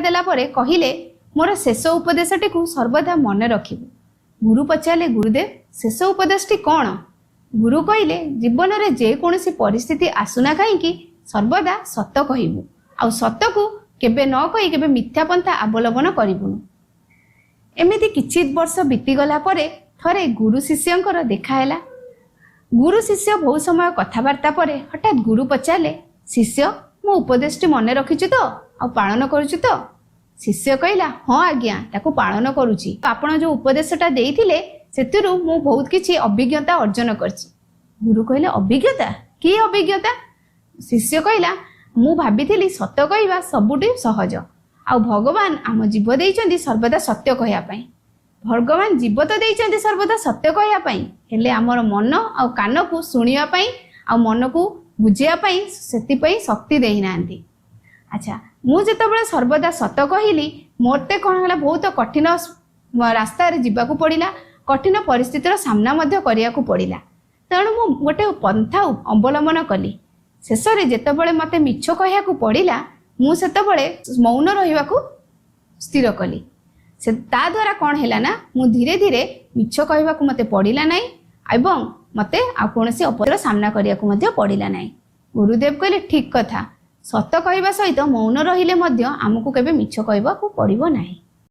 ଦେଲା ପରେ କହିଲେ, ମୋର ଶେଷ ଉପଦେଶଟିକୁ ସର୍ବଦା ମନେ ରଖିବୁ। ଗୁରୁ ପଚାରିଲେ, ଗୁରୁଦେବ, ଶେଷ ଉପଦେଶଟି କ'ଣ? ଗୁରୁ କହିଲେ, ଜୀବନରେ ଯେକୌଣସି ପରିସ୍ଥିତି ଆସୁନା କାହିଁକି, ସର୍ବଦା ସତ କହିବୁ, ଆଉ ସତକୁ କେବେ ନ କହି କେବେ ମିଥ୍ୟା ପନ୍ଥା ଅବଲମ୍ବନ କରିବୁନୁ। ଏମିତି କିଛି ବର୍ଷ ବିତିଗଲା ପରେ ଥରେ ଗୁରୁ ଶିଷ୍ୟଙ୍କର ଦେଖା ହେଲା। ଗୁରୁ ଶିଷ୍ୟ ବହୁତ ସମୟ କଥାବାର୍ତ୍ତା ପରେ ହଠାତ୍ ଗୁରୁ ପଚାରିଲେ, ଶିଷ୍ୟ, ମୋ ଉପଦେଶଟି ମନେ ରଖିଛୁ ତ ଆଉ ପାଳନ କରୁଛୁ ତ? ଶିଷ୍ୟ କହିଲା, ହଁ ଆଜ୍ଞା, ତାକୁ ପାଳନ କରୁଛି। ଆପଣ ଯେଉଁ ଉପଦେଶଟା ଦେଇଥିଲେ ସେଥିରୁ ମୁଁ ବହୁତ କିଛି ଅଭିଜ୍ଞତା ଅର୍ଜନ କରିଛି। ଗୁରୁ କହିଲେ, ଅଭିଜ୍ଞତା? କି ଅଭିଜ୍ଞତା? ଶିଷ୍ୟ କହିଲା, ମୁଁ ଭାବିଥିଲି ସତ କହିବା ସବୁଠି ସହଜ, ଆଉ ଭଗବାନ ଆମ ଜୀବ ଦେଇଛନ୍ତି ସର୍ବଦା ସତ୍ୟ କହିବା ପାଇଁ। ଭଗବାନ ଜୀବ ତ ଦେଇଛନ୍ତି ସର୍ବଦା ସତ୍ୟ କହିବା ପାଇଁ, ହେଲେ ଆମର ମନ ଆଉ କାନକୁ ଶୁଣିବା ପାଇଁ ଆଉ ମନକୁ ବୁଝିବା ପାଇଁ ସେଥିପାଇଁ ଶକ୍ତି ଦେଇନାହାନ୍ତି। ଆଚ୍ଛା, ମୁଁ ଯେତେବେଳେ ସର୍ବଦା ସତ କହିଲି, ମୋତେ କ'ଣ ହେଲା, ବହୁତ କଠିନ ରାସ୍ତାରେ ଯିବାକୁ ପଡ଼ିଲା, କଠିନ ପରିସ୍ଥିତିର ସାମ୍ନା ମଧ୍ୟ କରିବାକୁ ପଡ଼ିଲା। ତେଣୁ ମୁଁ ଗୋଟେ ପନ୍ଥା ଅବଲମ୍ବନ କଲି। ଶେଷରେ ଯେତେବେଳେ ମୋତେ ମିଛ କହିବାକୁ ପଡ଼ିଲା, ମୁଁ ସେତେବେଳେ ମୌନ ରହିବାକୁ ସ୍ଥିର କଲି। ସେ ତା ଦ୍ୱାରା କ'ଣ ହେଲା ନା, ମୁଁ ଧୀରେ ଧୀରେ ମିଛ କହିବାକୁ ମୋତେ ପଡ଼ିଲା ନାହିଁ ଏବଂ ମୋତେ ଆଉ କୌଣସି ଅପର ସାମ୍ନା କରିବାକୁ ମଧ୍ୟ ପଡ଼ିଲା ନାହିଁ। ଗୁରୁଦେବ କହିଲେ, ଠିକ୍ କଥା, ସତ କହିବା ସହିତ ମୌନ ରହିଲେ ମଧ୍ୟ ଆମକୁ କେବେ ମିଛ କହିବାକୁ ପଡ଼ିବ ନାହିଁ।